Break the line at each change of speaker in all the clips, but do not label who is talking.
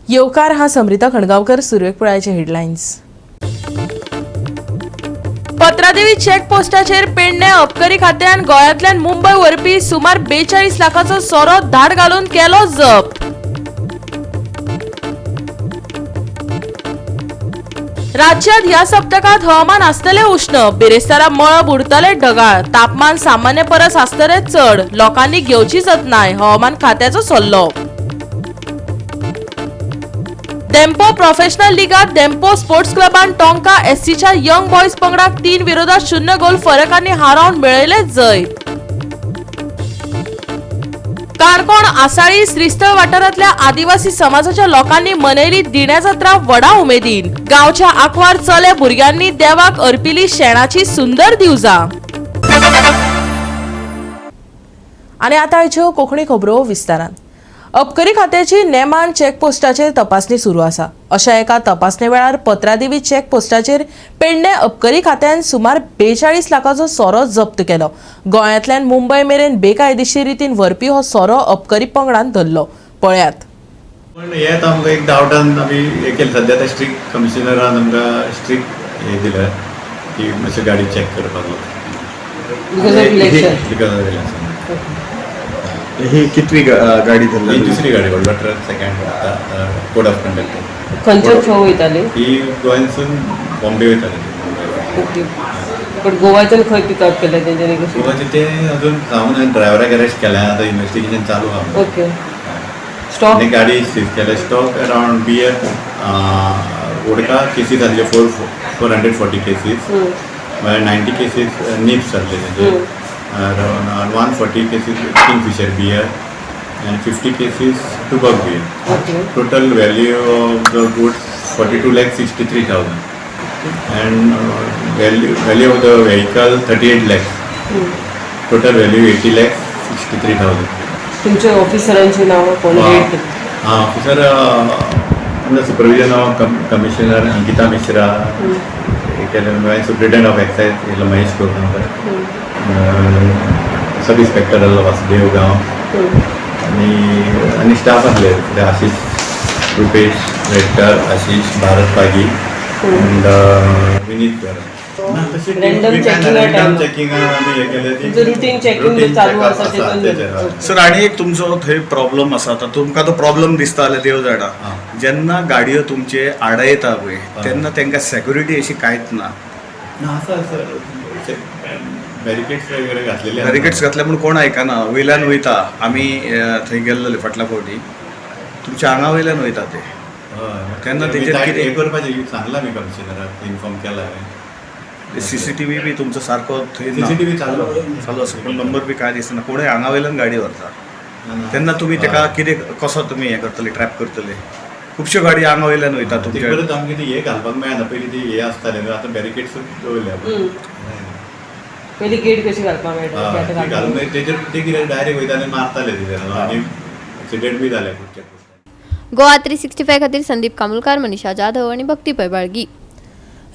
येवकार हा समृता खणगांवकर. सुरवेक पळयाचे हेडलायन्स. पत्रादेवी चेकपोस्टाचेर पेडणे अबकारी खात्यान गोंयांतल्यान मुंबय व्हरपी सुमार 42 लाखाचो सोरो धाड घालून केलो जप्त. राज्यात ह्या सप्तकात हवामान आसतलें उश्ण. बिरेस्तारा मळब उरतलें ढगाळ. तापमान सामान्य परस आसतलें चड. लोकांनी घेवची जतनाय, हवामान खात्याचो सल्लो. डेम्पो प्रोफेशनल लिगात डेम्पो स्पोर्ट्स क्लबान टोंका एससीच्या यंग बॉयज पंगडाक 3-0 गोल फरकांनी हारोवन मेळयलें जैत. काणकोण आसाळी श्रीस्थळ वाठारांतल्या आदिवासी समाजाच्या लोकांनी मनयली दिण्या जात्रा व्हडा उमेदीन. गांवच्या आंकवार चले भुरग्यांनी देवाक अर्पिली शेणाची सुंदर दिवजा. आनी आतां आयच्यो कोंकणी खबरो विस्तारान. अबकारी खात्याची नेमान चेकपोस्टाचेर तपासणी सुरू आसा. अशा एका तपासणे वेळार पत्रादेवी चेकपोस्टाचेर पेडणे अबकारी खात्यान सुमार 42 लाखाचो सोरो जप्त केलो. गोंयांतल्यान मुंबय मेरेन बेकायदेशीर रितीन व्हरपी हो सोरो अबकारी पंगडान धरलो. पळयात.
पण हे आतां आमकां एक डावटान आमी हे केलें. सद्या आतां स्ट्रिक्ट कमिशनरान आमकां स्ट्रिक्ट हे दिल्या की मातशें गाडी चॅक करपाक.
Because of election.
Because of election.
ही कितवी गाडी धरली?
ही दुसरी गाडी, व्हडलो ट्रक सेकंड आतां कोड ऑफ कंडक्ट.
खंयच्यान खंय वयताली?
ही गोंयसून बॉम्बे वयताली.
ओके, पण गोवाच्यान खंय पिकअप केलें तेंच्यांनी कशें?
गोवाचे ते अजून सांगून ड्रायव्हराक अरेस्ट केल्या. आतां इन्वेस्टिगेशन चालू आहा.
ओके, स्टॉक
आनी गाडी सीज केल्या. Stock around beer, vodka cases आसले 440 cases, मागीर 90 केसीस निप्स जाल्ले तेजे, around 140 cases Kingfisher beer and 50 cases Tuborg beer. Total value of the goods 42,63,000 and value of the vehicle 38 lakhs. Total value 80,63,000.
तुमच्या ऑफिसरांची नावं कोण रेड?
हां, officer under supervision of Commissioner Ankita Mishra केलें. मागीर superintendent of excise येयलो Mahesh Korgaonkar, sub inspector आसलो वासुदेव गांव आनी स्टाफ आसले ते आशिष रुपेश रेडकर, आशिष भारत पागी अँड विनीत गरम.
Random checking
random
time.
Checking आमी हे केलें.
तुमचं routine checking जे चालू आसा तेतून.
सर, आणि एक तुमचो थंय प्रॉब्लम आसा. आतां तुमकां तो प्रॉब्लम दिसता जाल्यार देव जाणा. जेन्ना गाडयो तुमचे आडयता पळय, तेन्ना तांकां सेक्युरिटी अशी कांयच ना.
ना, आसा सर, बॅरिकेड्स वगैरे घातलेले आसा.
बॅरिकेड्स घातले म्हूण कोण आयकना. वयल्यान वयता. आमी थंय गेल्ले फाटल्या फावटी, तुमच्या आंगा वयल्यान वयता ते.
हय.
तेन्ना
ते
तेजेर
आमी
कितें-
हे करपाचें सांगलां आमी, कमिशनराक इन्फॉर्म केला हांवें.
सीसीटीव्ही बी तुमचो सारको थंय ना.
सीसीटीव्ही चालू.
चालू आसा, पूण नंबर बी कांय दिसना. कोणूय आंगा वयल्यान गाडी व्हरता तेन्ना तुमी ताका कितें, कसो तुमी हें करतले, ट्रॅप करतले? खुबश्यो गाडी आंगा वयल्यान वयता
ते
तुमच्या.
परत आमकां ती हे घालपाक मेळना. पयलीं ती हे आसताले, आतां बॅरिकेड्स दवरल्या.
पयली गेट कशी घालपाक मेळटा ती आतां
ती
घालपाक.
घालून तेजेर ते कितें डायरेक्ट वयता आनी मारताले तिजेर आनी एक्सिडेंट बी जाले खूब.
गोवा 365 खातीर संदीप कामुलकार, मनीषा जाधव आणि भक्ती पैबाळगी.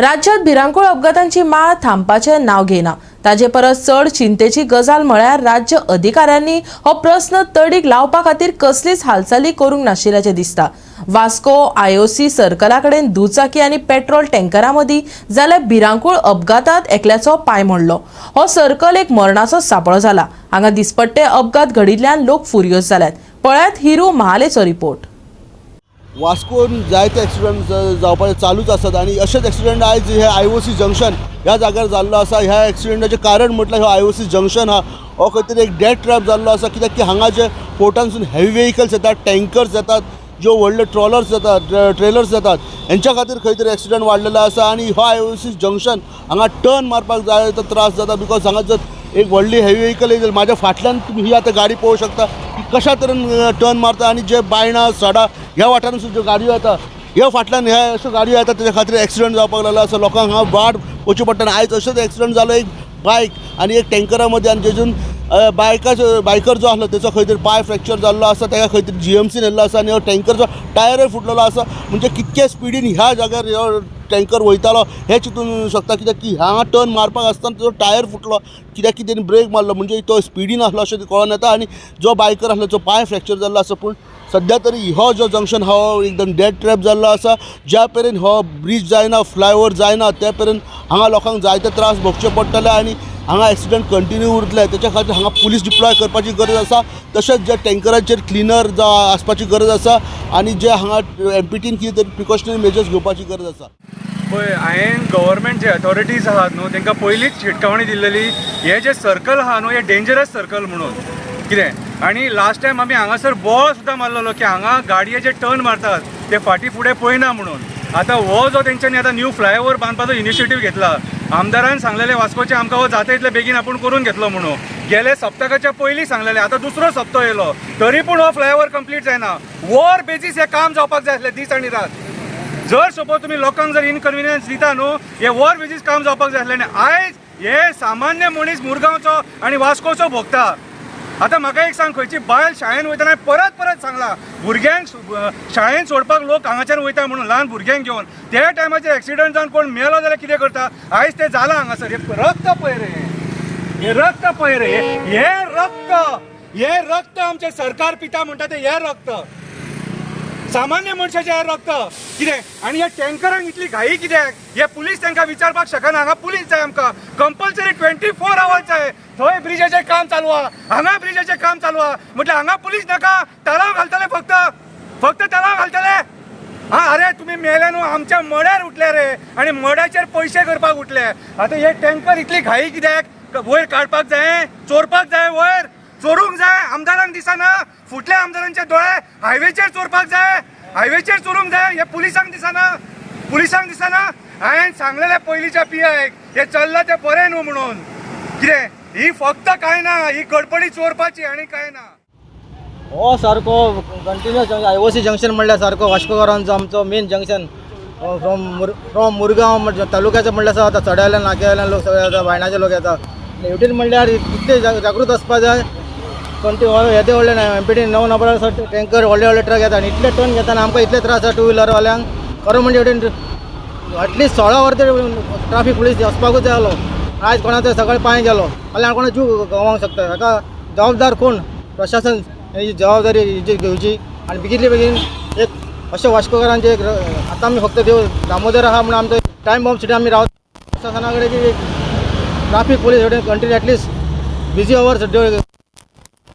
राज्यात भिरांकूळ अपघातांची माळ थांबपाचें नांव घेना. ताजे परस चड चिंतेची गजाल म्हळ्यार राज्य अधिकाऱ्यांनी हो प्रस्न तडीक लावपा खातीर कसलीच हालचाली करूंक नाशिल्ल्याचें दिसता. वास्को आयओसी सर्कला कडेन दुचाकी आनी पेट्रोल टँकरा मदीं जाल्यार भिरांकूळ अपघातात एकल्याचो पांय मोडलो. हो सर्कल एक मरणाचो सांपळो जाला. हांगा दिसपट्टे अपघात घडिल्ल्यान लोक फुर्योज जाल्यात. पळयात हिरू महालेचो रिपोर्ट.
वास्कोन जायते एक्सिडंट जावपाचे चालूच आसात आनी अशेच एक्सिडंट आयज हे आय ओ सी जंक्शन ह्या जाग्यार जाल्लो आसा. ह्या एक्सिडंटाचें कारण म्हटल्यार हो आय ओ सी जंक्शन आहा, हो खंय तरी एक डेथ ट्रॅप जाल्लो आसा, कित्याक की हांगा जे पोर्टांसून हेवी वेहिकल्स येतात, टँकर्स येतात, ज्यो व्हडले ट्रॉलर्स येतात, ट्रेलर्स येतात, हेंच्या खातीर खंय तरी एक्सिडंट वाडलेलो आसा. आनी हो आय ओ सी जंक्शन हांगा टर्न मारपाक जाय तो त्रास जाता, because हांगा जर एक व्हडली हेवी वेहिकल येयली, म्हाज्या फाटल्यान तुमी ही आतां गाडी पळोवंक शकता की कशा तरेन टर्न मारता. आनी जे बायणा सडा ह्या वाठारांसून ज्यो गाडयो येता, ह्या फाटल्यान ह्या अश्यो गाडयो येता, तेज्या खातीर एक्सिडंट जावपाक लागलो आसा. लोकांक हांगा वाट वचची पडटा. आनी आयज अशेंच एक्सिडंट जालो एक बायक आनी एक टँकरा मदीं आनी जेजून बायकाचो बायकर जो आसलो तेचो खंय तरी पांय फ्रॅक्चर जाल्लो आसा. तेका खंय तरी जीएमसीन व्हेल्लो आसा आनी हो टँकरचो टायरय फुटलेलो आसा. म्हणजे कितके स्पिडीन ह्या जाग्यार हो टँकर वयतालो हें चिंतून शकता, कित्याक की हांगा टर्न मारपाक आसतना तेजो टायर फुटलो, कित्याक की तेणी ब्रेक मारलो, म्हणजे तो स्पिडीन आसलो अशें कळोन येता. आनी जो बायकर आसलो तो पांय फ्रॅक्चर जाल्लो आसा, पूण सद्या तरी हो जो जंक्शन हा हो एकदम डेड ट्रॅप जाल्लो आसा. ज्या मेरेन हो ब्रीज जायना, फ्लायओवर जायना, त्या मेरेन हांगा लोकांक जायते त्रास भोगचे पडटले आनी हांगा एक्सिडंट कंटिन्यू उरतले. तेच्या खातीर हांगा पुलीस डिप्लॉय करपाची गरज आसा. तशेंच जे टँकरांचेर क्लिनर आसपाची गरज आसा आनी जे हांगा एमपीटीन कितें तरी प्रिकॉशनरी मेजर्स घेवपाची गरज आसा.
पळय, हांवें गव्हर्मेंट जे अथॉरिटीज आहात न्हू तांकां पयलींच शिटकावणी दिल्लेली, हे जे सर्कल आहा न्हू हे डेंजरस सर्कल म्हणून कितें. आनी लास्ट टायम आमी हांगासर बोवाळ सुद्दां मारलेलो की हांगा गाडये जे टर्न मारतात ते फाटीं फुडें पळयना म्हणून. आतां हो जो तेंच्यांनी आतां न्यू फ्लायओवर बांदपाचो इनिशिएटीव घेतला, आमदारान सांगलेलें वास्कोचें आमकां हो जाता इतले बेगीन आपूण करून घेतलो म्हणून, गेले सप्तकाच्या पयलीं सांगलेलें, आतां दुसरो सप्तक येयलो तरी पूण हो फ्लायओवर कंप्लीट जायना. वॉर बेजीस हें काम जावपाक जाय आसलें दीस आनी रात. जर सपोज तुमी लोकांक जर इनकन्विनियन्स दिता न्हू, हे वॉर बेजीस काम जावपाक जाय आसलें. आनी आयज हे सामान्य मनीस मुरगांवचो आनी वास्कोचो भोगता. आतां म्हाका एक सांग, खंयची बायल शाळेन वयतना परत परत सांगलां भुरग्यांक शाळेन सोडपाक लोक हांगाच्यान वयता म्हणून ल्हान भुरग्यांक घेवन, त्या टायमाचेर एक्सिडंट जावन कोण मेलो जाल्यार कितें करता? आयज तें जालां हांगासर. हे रक्त पळय रे, हे रक्त पळय रे, हे रक्त, हे रक्त आमचें सरकार पिता म्हणटा तें हे रक्त, सामान्य मनशाचें हें रक्त कितें. आनी ह्या टँकरांक इतली घाई कित्याक? हे पुलीस तांकां विचारपाक शकना. हांगा पुलीस जाय आमकां कंपल्सरी 24 आवर्स जाय. थंय ब्रिजाचें काम चालू आहा, हांगा ब्रिजाचें काम चालू आहा, म्हटल्यार हांगा पुलीस नाका, तलाव घालतले, फक्त फक्त तलाव घालतले. हा, अरे तुमी मेले न्हू, आमच्या मड्यार उठले रे आनी मड्याचेर पयशे करपाक उठले. आतां हे टँकर इतली घाई कित्याक? वयर काडपाक जाय, चोरपाक जाय, वयर चोरूंक जाय. आमदारांक दिसना, फुटल्या आमदारांचे दोळे हायवेचेर चोरपाक जाय, हायवेचेर चोरूंक जाय. हे पुलिसांक दिसना, पुलिसांक दिसना. हांवें सांगलेलें पयलींच्या पी आयक हे चल्लां तें बरें न्हू म्हणून. कितें ही फक्त कांय ना, ही गडबडी चोरपाची आनी कांय ना.
हो सारको कंटिन्युअस आयओसी जंक्शन म्हणल्यार सारको वास्कोकारांचो आमचो मेन जंक्शन फ्रॉम मुरगांव म्हणजे तालुक्याचो म्हणल्यार आतां चड्यावयल्यान नाक्यावयल्यान लोक सगळे येता, बायणाचे लोक येता. हेवटेन म्हणल्यार इतले जागृत आसपा जाय. कंटिन्यू येदे व्हडले एमपीटी 9 नंबरार टँकर व्हडले व्हडले ट्रक येता आनी इतले टर्न घेतना आमकां इतले त्रास जाता टू व्हिलरवाल्यांक. खरो म्हणजे हेवटेन एटलिस्ट 16 वर तरी ट्राफीक पुलीस वचपाकूच जाय आसलो. आयज कोणाचो सकाळी पांय गेलो जाल्यार कोणा जीव गवांक शकता. हाका जबाबदार कोण? प्रशासन ही जबाबदारी हेजी घेवची आनी बेगितले बेगीन एक अशें वास्कोकारांचे एक आतां आमी फक्त देव दामोदर आहा म्हणून आमचो टायम बॉम्ब सिटी आमी रावता. प्रशासना कडेन की ट्राफीक पुलीस हेवटेन कंटिन्यू एटलिस्ट बिजी अवर्स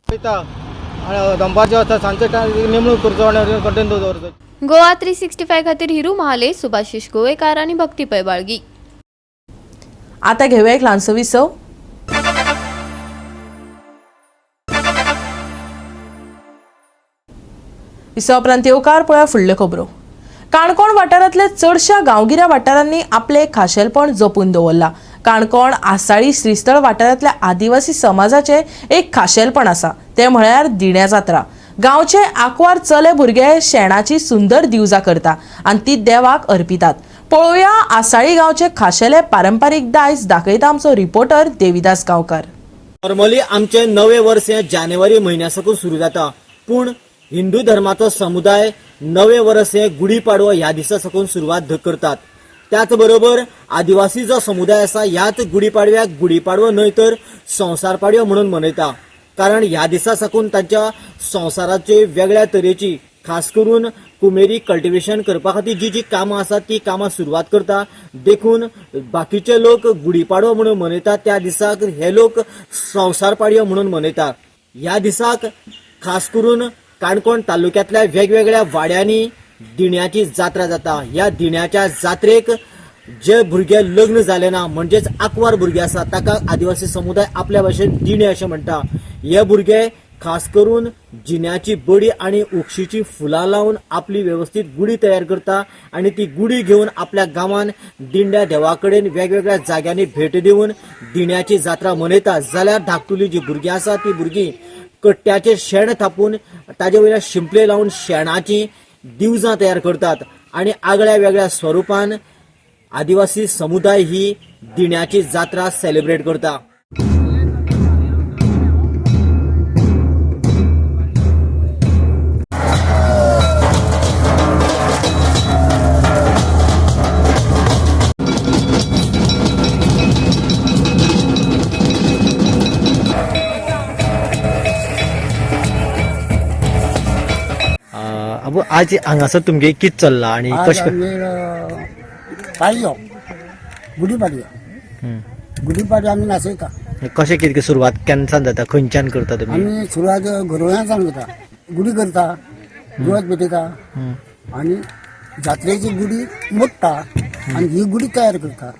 वयता आनी दनपारचे आसता सांजचे टायम नेमणूक करचो आनी कंटिन्यू दवरचो.
गोवा 365 खातीर हिरू महाले, सुभाषिश गोवेकार आनी भक्ती पै बाळगी.
आता घेऊया एक ल्हानसो विसव. विसवा उपरांत येवकार पळया फुडल्यो खबरो. काणकोण वाठारांतल्या चडश्या गांवगिऱ्या वाठारांनी आपलें खाशेलपण जपून दवरलां. काणकोण आसाळी श्रीस्थळ वाठारांतल्या आदिवासी समाजाचें एक खाशेलपण आसा, तें म्हळ्यार दिण्या जात्रा. गांवचे आंकवार चले भुरगे शेणाची सुंदर दिवजां करता आनी ती देवाक अर्पितात. पळोवया आसाळी गांवचे खाशेले पारंपारीक दायज दाखयता आमचो रिपोर्टर देविदास गांवकार.
नॉर्मली आमचें नवें वर्स हें जानेवारी म्हयन्या साकून सुरू जाता, पूण हिंदू धर्माचो समुदाय नवें वर्स हें गुढी पाडवो ह्या दिसा साकून सुरवात करतात. त्याच बरोबर आदिवासी जो समुदाय आसा ह्याच गुढी पाडव्याक गुढी पाडवो न्हय तर संवसार पाडवो म्हणून मनयता, कारण ह्या दिसा साकून तांच्या संवसाराचे वेगळ्या तरेची खास करून कुमेरी कल्टिवेशन करपा खातीर जी जी कामां आसात ती कामां सुरवात करता. देखून बाकीचे लोक गुढी पाडवो म्हणून मनयतात त्या दिसाक हे लोक संवसार पाडवो म्हणून मनयतात. ह्या दिसाक खास करून काणकोण तालुक्यांतल्या वेगवेगळ्या वाड्यांनी दिण्याची जात्रा जाता. ह्या दिण्याच्या जात्रेक जे भुरगे लग्न जाले ना म्हणजेच आंकवार भुरगे आसा ताका आदिवासी समुदाय आपल्या भाशेन दिणे अशें म्हणटा. हे भुरगे खास करून जिन्याची बडी आनी उक्षीची फुलां लावन आपली वेवस्थीत गुडी तयार करता आनी ती गुडी घेवन आपल्या गांवान दिंड्या देवा कडेन वेगवेगळ्या जाग्यांनी भेट दिवन दिण्याची जात्रा मनयता. जाल्यार धाकटुली जी भुरगीं आसा ती भुरगीं कट्ट्याचेर शेण थापून ताजे वयल्यान शिंपले लावन शेणाची दिवजां तयार करतात आनी आगळ्या वेगळ्या स्वरुपान आदिवासी समुदाय ही दिण्याची जात्रा सेलिब्रेट करता. आबू, आज हांगासर तुमगे कित चल्ला आणि
आज
कशें?
आमगेर पाडयो, गुडी पाडयो. गुडी पाडयो आमी नाचयता.
कशें कितें, सुरवात केन्नासान जाता, खंयच्यान करता तुमी?
आमी सुरवात घरोव्यासान करता. गुडी करता, दुवात पेटयता आनी जात्रेची गुडी मोडटा आनी ही गुडी तयार करता.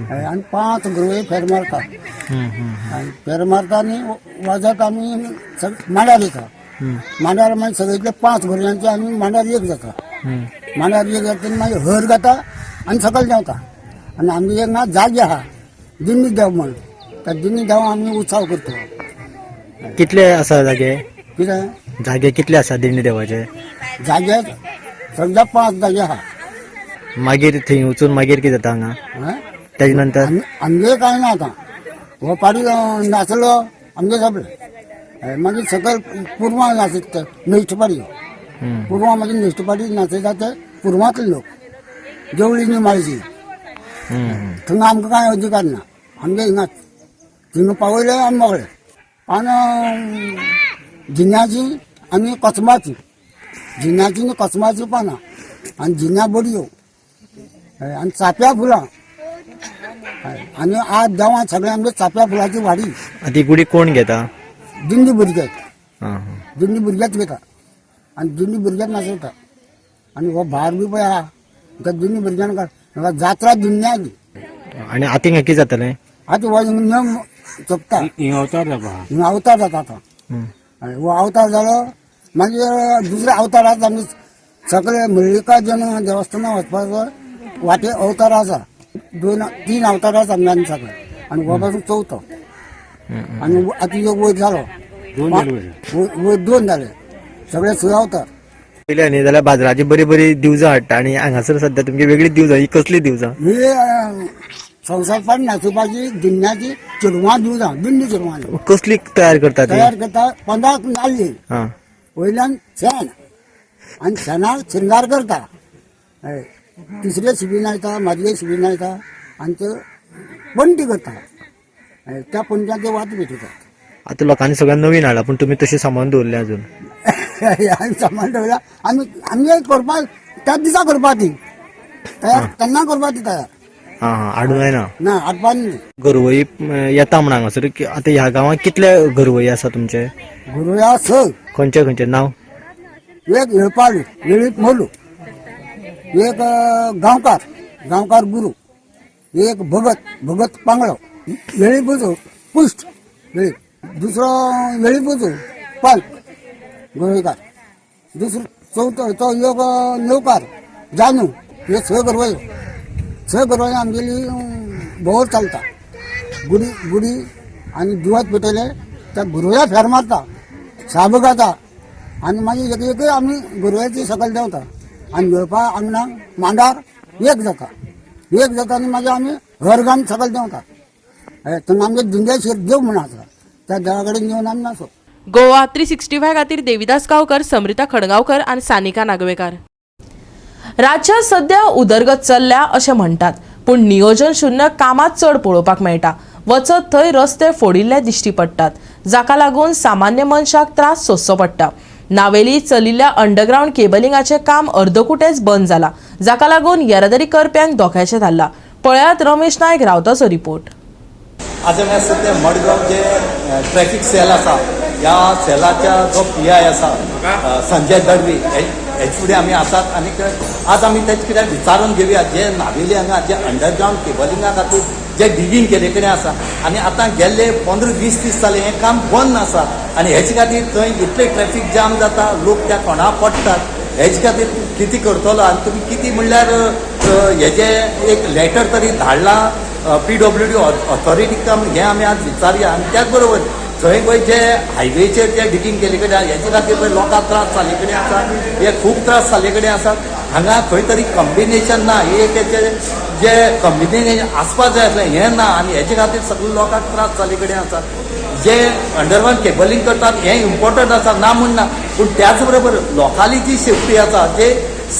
हय, आनी 5 घरोवे फेर मारता. आनी फेर मारता आनी वाजत आमी मांडार येता. मांडार मागीर सगळीतले 5 घरयांचे आमी मांडार एक जाता. मांडार एक जाता तेन्ना मागीर हर गाता आनी सकयल देंवता. आनी आमगे एक ना जागे आहा, दिंडी देव म्हण, त्या दिंडी देव आमी उत्सव करता.
कितले आसा जागे?
कितें?
जागे कितले आसा दिंडी देवाचे?
जागे सद्या 5 जागे आहा.
मागीर थंय वचून मागीर कितें जाता हांगा?
हय?
तेजे नंतर?
आमगे कांय ना आतां, हो पाडी नाचलो आमगे सोंपलें. हय, मागीर सकयल पुरवां नाचयता ते नेश्ट पाडयो. पुरवां मागीर नेश्ट पाडी नाचयता ते पुरवांतले लोक, देवळी न्ही माळची. थंगा आमकां कांय अधिकार ना, आमगे हिंगाच थिंगा पावयले आमी मोगळे. पानां जिन्याची आनी कसमाची, जिन्याची आनी कसमाची पानां आनी जिन्या बडयो. हय, आनी चाप्या फुलां. हय, आनी आज देवां सगळ्या आमगे चाप्या फुलाची वाडी.
ती गुडी कोण घेता?
दिंडी भुरगे.
आं.
दिंडी भुरगेच घेता आनी दिंडी भुरग्याक नाचयता. आनी हो भार बी पळय आहा त्या दिंडी भुरग्यान काड जात्रा दिंड्याची.
आनी आतां हिंगा कितें जातलें?
आतां हो नेम सोंपता, हिंगा अवतार जाता आतां. हय, हो अवतार जालो मागीर दुसरो अवतार आसा. आमगे सगळे मल्लिकार्जुन देवस्थाना वचपाचो वाटे अवतार आसा. 2-3 अवतार आसा आमगे आनी सगळे, आनी हो पासून चवथो. आनी आतां एक वयर जालो, वयर 2 जाले, सगळे 6 अवतार.
पयलें न्ही जाल्यार बाजाराची बरी बरी दिवजां हाडटा आनी हांगासर सद्या तुमची वेगळी दिवजां, ही कसली दिवजां?
ही संवसार पाड नाचोवपाची दिन्याची चेडवां दिवजां, दिंडी चेडवां.
कसली तयार करता ती?
तयार करता 15 नाल्ली, वयल्यान शेण आनी शेणाक शिरंगार करता. हय, तिसरे शिबीन येता, माजले शिबीन येता आनी ते पणटी करता. हय, त्या पणट्यान ते वात पेटयतात.
आतां लोकांनी सगळ्यां नवीन हाडला पूण तुमी तशें सामान दवरलें अजून?
आमी सामान दवरला. आमी आमगे करपा त्याच दिसा करपा ती तयार, तेन्ना करपा ती तयार.
आं हां, हाडूंक जायना?
ना, हाडपा न्ही.
गरवई येता म्हण हांगासर, आतां ह्या गांवांत कितले गरवई आसा तुमचे?
गुरुया 6.
खंयचे खंयचे नांव?
एक येळपाळी वेळीप मोलू, एक गांवकार, गांवकार गुरु, एक भगत, भगत पांगळो, वेळीपूचो पुष्ट वेळीप, दुसरो वेळीपूचो पाल गोवेकार, दुसरो चवथो तो एक नवकार जानू. हे 6 गरवयो, 6 गरवयो आमगेली भोंवर चलता. गुडी गुडी आनी दिवज पेटयले त्या गुरवया फेर मारता, साब गाता आनी मागीर एक एकय आमी गुरव्याची सकयल देंवता आनी वेळपा आंगणाक मांडार एक जाता. एक जाता आनी मागीर आमी हर गावन सकयल देंवता. हय, थंय आमगे दिंडेश्वर देव म्हूण आसा, त्या देवा कडेन येवन आमी नाचो.
गोवा 365 खातीर देविदास गांवकर, समृता खडगांवकर आनी सानिका नागवेकार. राज्यात सध्या उदरगत चल्ल्या अशें म्हणटात, पूण नियोजन शून्य कामात चड पळोवपाक मेळटा. वचत थंय रस्ते फोडिल्ले दिश्टी पडटात, जाका लागून सामान्य मनशाक त्रास सोंसचो पडटा. नावेली चलिल्ल्या अंडरग्रावंड केबलिंगाचें काम अर्दकुटेच बंद जाला, जाका लागून येरादारी करप्यांक धोक्याचें थारलां. पळयात रमेश नायक रावताचो रिपोर्ट.
आज आमी आसा ते मडगांव जे ट्रॅफिक सेल आसा, ह्या सेलाच्या जो पी I आसा संजय दळवी हेच फुडें आमी आसात. आनी आज आमी तेच कितें विचारून घेवया, जे नावेली हांगा जे अंडरग्रावंड केबलिंगा खातीर जे डिगींग केल्ले कडेन आसा आनी आतां गेल्ले 15-20 दीस जाले हें काम बंद आसा आनी हेचे खातीर थंय इतले ट्रॅफिक जाम जाता, लोक त्या कोणा पडटात. हेचे खातीर कितें करतलो आनी तुमी कितें म्हणल्यार हेजें एक लेटर तरी धाडलां पीडब्ल्यूडी ऑथॉरिटीक, हें आमी आज विचारया. आनी त्याच बरोबर थंय पळय जे हायवेचेर जे डिगींग केल्ले कडेन हेचे खातीर पळय लोकांक त्रास जाल्ले कडेन आसा, हे खूब त्रास जाल्ले कडेन आसा. हांगा खंय तरी कॉम्बिनेशन ना, एक हेचे जे कॉम्बिनेशन आसपा जाय आसलें हें ना आनी हेचे खातीर सगळे लोकांक त्रास जाल्ले कडेन आसा. जे अंडरग्रावंड केबलिंग करतात हें इम्पॉर्टंट आसा, ना म्हण ना, पूण त्याच बरोबर लोकांली जी सेफ्टी आसा, जे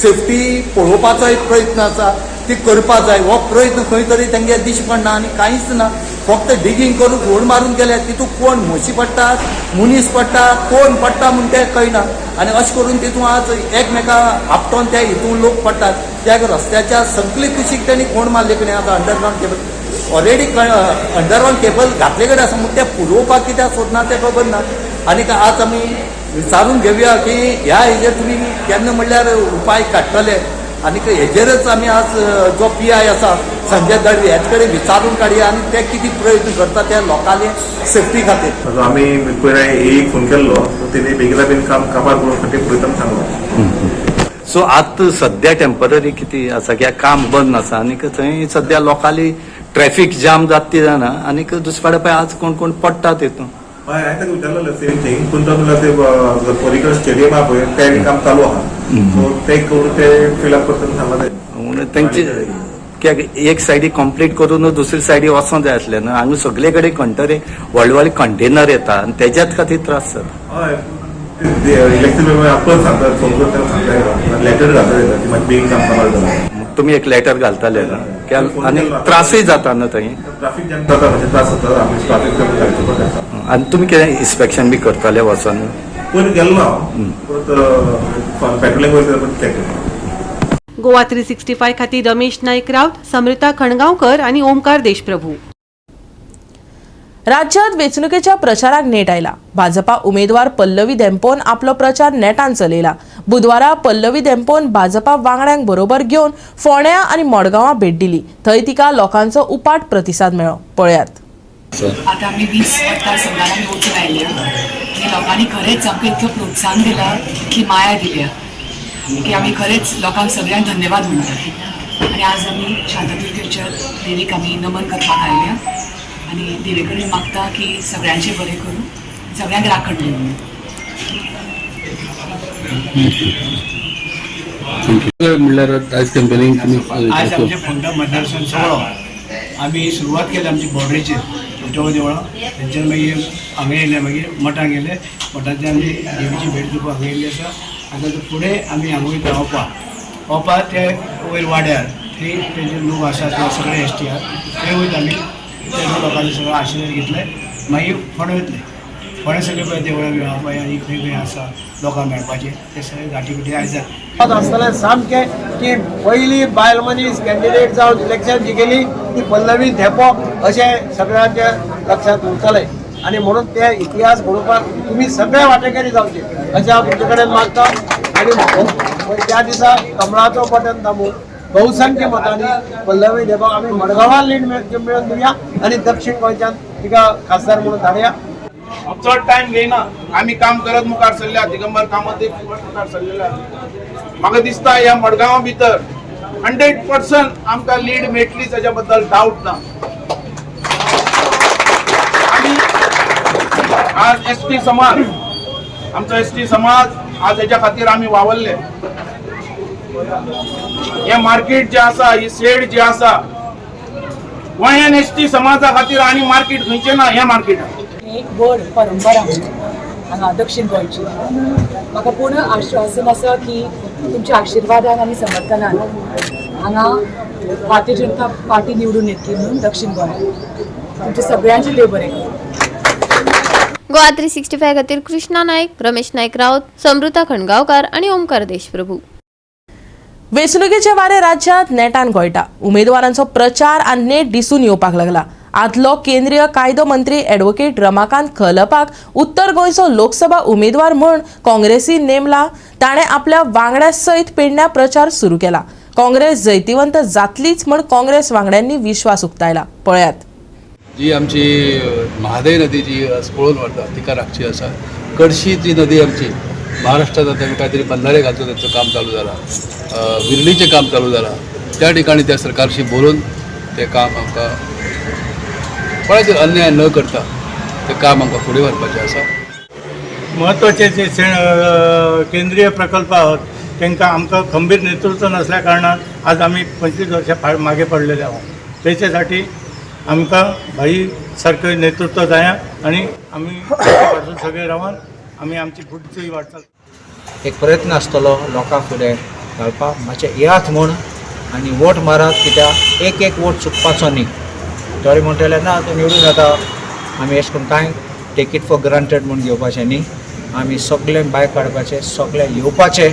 सेफ्टी पळोवपाचो एक प्रयत्न आसा. ती करपा जाय. हो प्रयत्न खंय तरी तेंगे दिश्टी पडना आनी कांयच ना. फक्त डिगींग करून फोड मारून गेले, तितूंत कोण म्हशी पडटात, मनीस पडटा, कोण पडटा म्हूण तें कळना. आनी अशें करून तितूंत आज एकमेका आपटोन त्या हितून लोक पडटात. त्या रस्त्याच्या सगळे कुशीक तेणी कोण मारले कडेन आतां underground cable already underground cable घातले कडेन आसा, म्हूण तें पुरोवपाक कित्याक सोदना तें खबर ना. आनी आज आमी विचारून घेवया की ह्या हेजेर तुमी केन्ना म्हणल्यार उपाय काडटले. आनी हेजेरच आमी आज जो पी I आसा संजय दळवी हेच कडेन विचारून काडया आनी ते कितें प्रयत्न करता त्या लोकांले सेफ्टी खातीर.
आमी पयर एक फोन केल्लो, तेणी बेगीना बेगीन काम काबार करून खातीर पुरयता म्हूण सांगलो.
सो आतां सद्या टेंपररी कितें आसा की काम बंद आसा आनी थंय सद्या लोकांली ट्रॅफिक जाम जाता ती जाणा. आनी दुसरे फावटी पळय आज कोण कोण पडटा तितून.
हय, हांवें ताका विचारलें सेम थिंग, पूण तो म्हणल्यार ते परीकड स्टेडियम आहा पळय तें काम चालू आहा, सो ते करून ते फिलअप करता म्हूण सांगला तेणी.
म्हणून तेंचे कित्याक एक सायडी कंप्लीट करून दुसरी सायडी वचोंक जाय आसलें न्हू. हांगा सगळे कडेन कंटर व्हडले व्हडले कंटेनर येता आनी तेज्याच खातीर त्रास जाता.
हय, इलेक्ट्रिकल आपण सांगतात, फोन करून ताका सांगता, लेटर घालता तेका की मातशें बेगीन काम काबार करा.
तुमी एक लेटर घालताले न्हू, आनी त्रासय जाता न्हू थंय.
ट्राफीक जॅम जाता, मातशें त्रास जाता, आमी ट्राफीक जॅम घालचे पडटा.
आनी तुमी कितें इन्स्पेक्शन बी करताले वचोन?
पयर गेल्लो हांव, परत पेट्रोलिंग वयता परत चॅक करता.
गोवा 365 खातीर रमेश नाईक राऊत, समृता खणगांवकर आणि ओमकार देशप्रभू.
राज्यात वेंचणुकेच्या प्रचाराक नेट आयला. भाजपा उमेदवार पल्लवी धेंपोन आपलो प्रचार नेटान चलयला. बुधवारा पल्लवी धेंपोन भाजपा वांगड्यांक बरोबर घेवन फोंड्या आनी मडगांवां भेट दिली. थंय तिका लोकांचो उपाट प्रतिसाद मेळ्ळो. पळयात.
आता आमी 20 मतदारसंघात आमी वचून आयल्या आनी लोकांनी खरेंच आमकां इतलो प्रोत्साहन दिला की माया दिल्या की आमी खरेंच लोकांक सगळ्यांक धन्यवाद म्हणटात. आनी आज आमी शांतादुर्गेच्या देवीक आमी नमन करपाक आयल्या आनी देवे कडेन मागता की सगळ्यांचें बरें करूं, सगळ्यांक राखण दिवं म्हणून.
म्हणल्यार आयज कॅम्पेनिंग तुमी?
आयज आमच्या फोंडा मतदारसंघ सगळो आमी सुरवात केली आमची बॉर्डरीचेर विठोबा देवळां, थंयच्यान मागीर हांगा येयले, मागीर मठां गेले, मठांतल्यान आमी देवीची भेट दिवपाक हांगा येयल्ली आसा. आनी ताच्या फुडें आमी हांगा वयता ओपा, ओपा ते वयर वाड्यार थंय तेजे लोक आसा ते सगळे एस टी आर थंय वयता आमी. ते लोकांचे सगळो आशिर्वाद घेतले, मागीर फोंडे वयतले. फोंडे सगळे पळय देवळां बिवळां पळय आनी खंय खंय आसा लोकांक मेळपाचें ते सगळे गांठी बिटी आयज जाता.
आसतलें सामकें की पयली बायल मनीस कॅन्डिडेट जावन इलेक्शन जिखली ती पल्लवी धेंपो अशें सगळ्यांच्या लक्षांत उरतलें आनी म्हणून ते इतिहास घडोवपाक तुमी सगळे वांटेकरी जावचे अशें हांव तुमचे कडेन मागता. आनी त्या दिसा कमळाचो बटन दामून बहुसंख्य मतांनी पल्लवी धेंपोक आमी मडगांवान लीड मेळोवन दिवया आनी दक्षीण गोंयच्यान तिका खासदार म्हणून धाडया.
चड टायम घेयना, आमी काम करत मुखार सरल्या. दिगंबर कामत मुखार सरलेले. म्हाका दिसता ह्या मडगांवा भितर 100% आमकां लीड मेळटली, ताच्या बद्दल डावट ना. आमी आज एस टी समाज, आमचो एस टी समाज आज हेच्या खातीर आमी वावरले. हे मार्केट जे आसा, ही शेड जी आसा, गोंयान एस टी समाजा खातीर आनी मार्केट खंयचें ना हें मार्केट.
एक व्हड परंपरा हांगा दक्षिण गोंयची. म्हाका पूर्ण आश्वासन आसा की तुमच्या आशिर्वादान आनी समर्थनान हांगा भारतीय जनता पार्टी निवडून येतली म्हणून दक्षिण गोंयांत. तुमच्या सगळ्यांचे देव बरें करूं.
गोवा 365 खातीर कृष्णा नाईक, रमेश नाईक राऊत, समृता खणगांवकार आणि ओमकार देशप्रभू.
वेंचणुकेचे वारे राज्यात नेटान घोळटा. उमेदवारांचो प्रचार आनी नेट दिसून येवपाक लागला. आदलो केंद्रीय कायदो मंत्री ॲडव्होकेट रमाकांत खलपाक उत्तर गोंयचो लोकसभा उमेदवार म्हूण काँग्रेसीन नेमला. ताणें आपल्या वांगड्या सयत पेडण्या प्रचार सुरू केला. काँग्रेस जैतिवंत जातलीच म्हूण काँग्रेस वांगड्यांनी विश्वास उक्तायला. पळयात.
जी आमची म्हादय नदी जी पळोवन व्हरता तिका राखची आसा. कडशी जी नदी आमची महाराष्ट्रात आतां आमी कांयतरी बंधारे घालचो तांचो काम चालू जाला, विर्लीचें काम चालू जाला. त्या ठिकाणी त्या सरकारशी बोलून तें काम आमकां कोणाचेर अन्याय न करता तें काम आमकां फुडें व्हरपाचें आसा.
म्हत्वाचे जे केंद्रीय प्रकल्प आहात तांकां आमकां खंबीर नेतृत्व नासल्या कारणान आज आमी 25 वर्सां मागे पडलेले आहात. तेच्यासाठी आमकां भाई सारकें नेतृत्व जाय आनी आमी पासून सगळे रावन आमी आमची फुडची वाटचाल
एक प्रयत्न आसतलो लोकां फुडें घालपाक मातशें येयात म्हूण.
आनी वोट मारात कित्याक एक एक वोट चुकपाचो न्ही. थोडे म्हणटले ना तूं निवडून येता, आमी अशें करून कांय टेक it for granted म्हूण घेवपाचें न्ही. आमी सगळे भायर काडपाचे, सगळे येवपाचे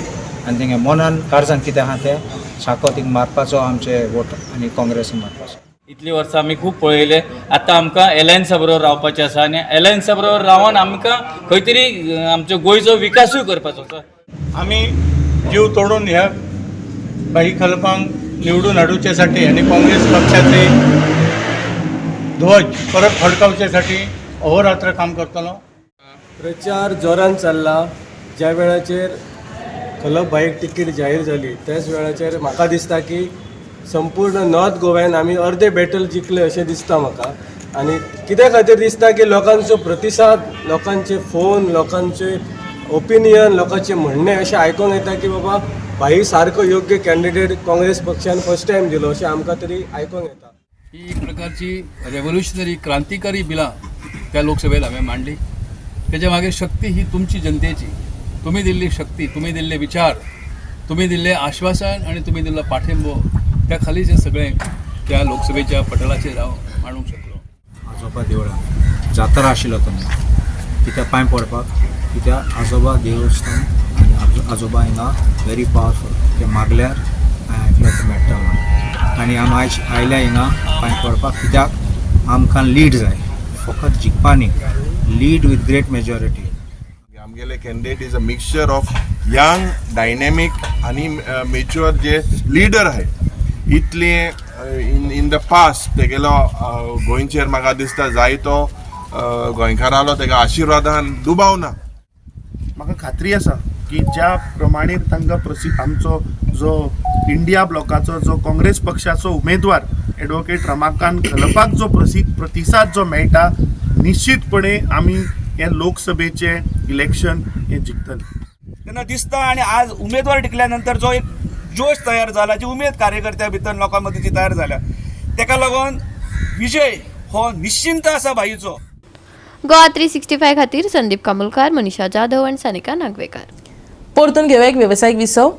आनी तेंगे मनान काळजान कितें आहा तें सारको थिंग मारपाचो आमचे वोट आनी काँग्रेस मारपाचो.
इतलीं वर्सां आमी खूब पळयलें, आतां आमकां एलायन्सा बरोबर रावपाचें आसा आनी एलायन्सा बरोबर रावन आमकां खंय तरी आमचो गोंयचो विकासूय करपाचो आसा.
आमी जीव तोडून ह्या भाई खलपांक निवडून हाडुच्यासाठी आनी काँग्रेस पक्षाचे ध्वज परत फडकावच्यासाठी अहोरात्र काम करतलो.
प्रचार जोरान चल्ला. ज्या वेळाचेर खलप भाईक तिकीट जाहीर जाली त्याच वेळाचेर म्हाका दिसता की संपूर्ण नॉर्थ गोव्यान आमी अर्दे बॅटल जिखले अशें दिसता म्हाका. आनी कित्या खातीर दिसता की लोकांचो प्रतिसाद, लोकांचे फोन, लोकांचे ओपिनियन, लोकांचें म्हणणें अशें आयकूंक येता की बाबा भाई सारको योग्य कॅन्डिडेट काँग्रेस पक्षान फर्स्ट टायम दिलो अशें आमकां तरी आयकूंक येता.
ही एक प्रकारची रेव्होल्युशनरी क्रांतिकारी बिलां त्या लोकसभेत हांवें मांडली. तेच्या मागीर शक्ती ही तुमची जनतेची, तुमी दिल्ली शक्ती, तुमी दिल्ले विचार, तुमी दिल्ले आश्वासन आनी तुमी दिल्लो पाठिंबो त्या खालीच हें सगळें त्या लोकसभेच्या पटलाचेर हांव मांडूंक शकलो.
आजोबा देवळां जात्रा आशिल्लो तेन्ना कित्याक पांय पडपाक, कित्याक आजोबा देवस्थान आनी आजोबा हिंगा व्हेरी पावरफूल, ते मागल्यार हांवें आयकलें तें मेळटा म्हणून. आनी आमी आयज आयल्या हिंगा पांय पडपाक कित्याक आमकां लीड जाय, फकत जिखपा न्ही, लीड विथ ग्रेट मेजॉरिटी.
आमगेले candidate is a mixture of young, dynamic आनी मेच्युअर जे लिडर आहाय. इतले इन the past तेगेलो गोंयचेर म्हाका दिसता जायतो गोंयकारालो तेका आशिर्वादान दुबाव ना.
म्हाका खात्री आसा की ज्या प्रमाणे तांकां आमचो जो इंडिया ब्लॉकाचो जो काँग्रेस पक्षाचो उमेदवार एडवोकेट रमाकांत खलपाक जो प्रतिसाद जो मेळटा, निश्चितपणे आमी हे लोकसभेचे इलेक्शन हे जिखतले.
तेन्ना दिसता आनी आज उमेदवार टिकल्या नंतर जो एक जोश तयार जाला, जी उमेद कार्यकर्त्या भितर लोकां मदीं जी तयार जाल्या, तेका लागून विजय हो निश्चिंत आसा भाईचो.
गोवा 365 खातीर संदीप कामुलकार, मनीषा जाधव आनी सानिका नागवेकार.
परतून घेवया एक वेवसायीक विसव.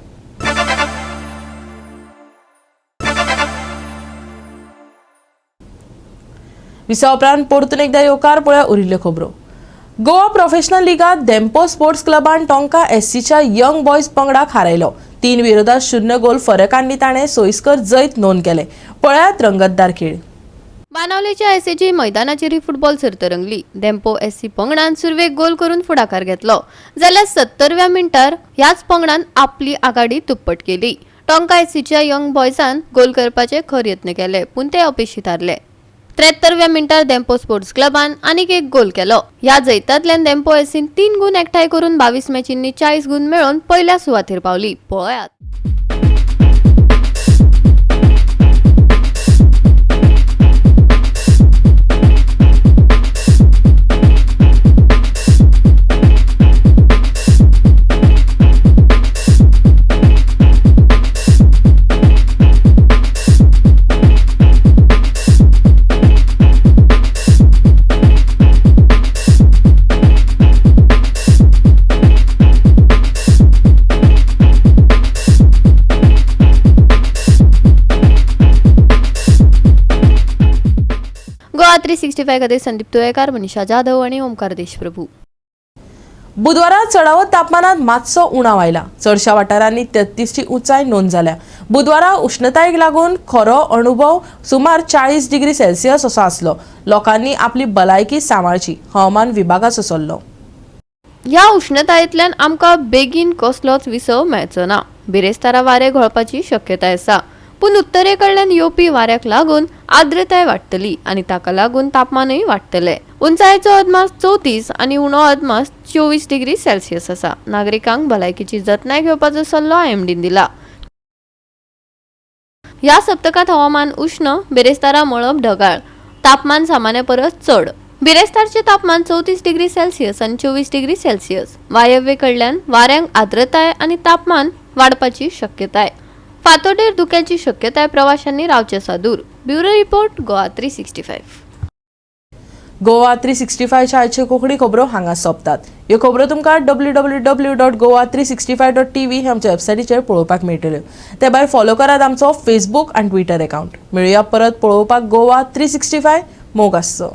विसवा उपरांत परतून एकदा येवकार. पळया उरिल्ल्यो खबरो. गोवा प्रोफेशनल लिगांत धेंपो स्पोर्ट्स क्लबान टोंका एससीच्या यंग बॉयज पंगडाक हारयलो. 3-0 गोल फरकांनी ताणें सोयीस्कर जैत नोंद केलें. पळयात रंगतदार खेळ.
बानावलेच्या एसएजी मैदानाचेर ही फुटबॉल सर्त रंगली. धेंपो एससी पंगडान सुरवेक गोल करून फुडाकार घेतलो, जाल्यार 70व्या मिनटार ह्याच पंगडान आपली आघाडी दुप्पट केली. टोंका एससीच्या यंग बॉयजान गोल करपाचे खर यत्न केले, पूण ते अपेशी थारले. 73व्या मिनटार धेंपो स्पोर्ट्स क्लबान आनीक एक गोल केलो. ह्या जैतांतल्यान धेंपो एससीन 3 गुण एकठांय करून 22 मॅचींनी 40 गुण मेळोवन पयल्या सुवातेर पावली. पळयात. गोवा 365 खातीर संदीप तुयेकार, मनीषा जाधव आनी ओमकार देशप्रभू.
बुधवारा चडावत तापमानात मातसो उणाव आयला. चडशा वाठारांनी 33ची उंचाय नोंद जाल्या. बुधवारा उष्णतायेक लागून खरो अणुभव सुमार 40 डिग्री सेल्सियस असो आसलो. लोकांनी आपली भलायकी सांबाळची, हवामान विभागाचो सल्लो.
ह्या उष्णतायेंतल्यान आमकां बेगीन कसलोच विसव मेळचो ना. बिरेस्तारा वारें घोळपाची शक्यताय आसा, पूण उत्तरे कडल्यान येवपी वाऱ्याक लागून आर्द्रताय वाडटली आनी ताका लागून तापमानूय वाडटलें. उंचायेचो अदमास 34 आनी उणो अदमास 24 डिग्री सेल्सियस आसा. नागरिकांक भलायकेची जतनाय घेवपाचो सल्लो आयएमडीन दिला. ह्या सप्तकांत हवामान उश्ण, बिरेस्तारा मळब ढगाळ, तापमान सामान्य परस चड. बिरेस्तारचें तापमान 34 डिग्री सेल्सियस आनी 24 डिग्री सेल्सियस. वायव्ये कडल्यान वाऱ्यांक आर्द्रताय आनी तापमान वाडपाची शक्यताय. फातोडेर धुक्याची शक्यताय. प्रवाशांनी रावचें सादूर. Bureau report, Goa 365.
गोवा 365च्या आयच्यो कोंकणी खबरो हांगा सोंपतात. ह्यो खबरो तुमकां www.goa365.tv हे आमच्या वेबसायटीचेर पळोवपाक मेळटल्यो. ते भायर फॉलो करात आमचो फेसबूक आनी ट्विटर अकाउंट. मेळुया परत पळोवपाक गोवा 365. मोग आसचो.